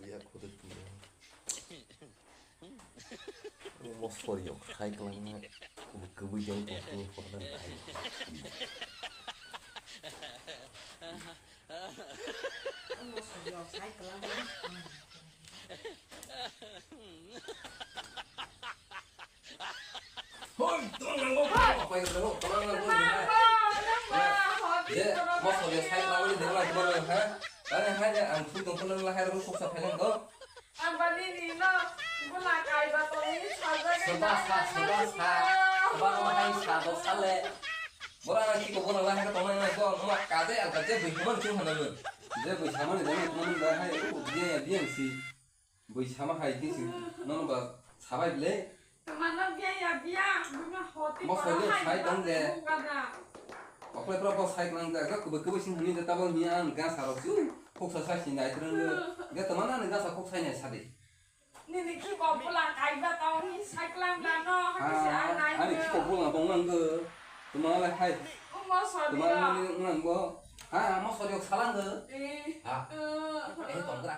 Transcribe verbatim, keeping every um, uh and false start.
Ya, khudu twi. Mosori yok, hai kwlangma. Kubui kubui jang tong tong porna nai. Mosori yok, hai kwlangma. Hoi, tong nang go. Apa yang tong? Tong nang go. Mama, mama, hoi, tong nang go. Mosori yok, hai kwlangma ni dengla tong nang ha. Ani hai de ang thui tong nang la hai ro kuk sa phai nang go. Ang bani ni no, bula kai ba tong ni sajak. Soba sa, soba sa. Soba no hai sa do sale. Bora na ki ko bora la hai tong nang go. Ma ka de ang ka je bui man chu hana lo. Je bui sama ni dengla tong nang ba hai u dia ya dia si. Bui sama hai ki si. No ba sabai ble. Tamana biya ya biya, bunga hoti. Mosori yok hai sai tong de. Bungkana. Okle pro bo sai kwlang de, ga kubui kubui sing hini de tabang hiya ang ga saro su. Kok sa sa sing dai terang de. Ga tamana ne ga sa kok sai nai sadi. Nini ki bo pulang kai ba tao ni sai kwlang da no, ha ki se ai nai. Ani ki ko pulang tong nang de. Tamana le hai. Mosori yok. Tamana ne nang bo. Ha, mosori yok salang de. Eh. Ha. Eh, tong gra.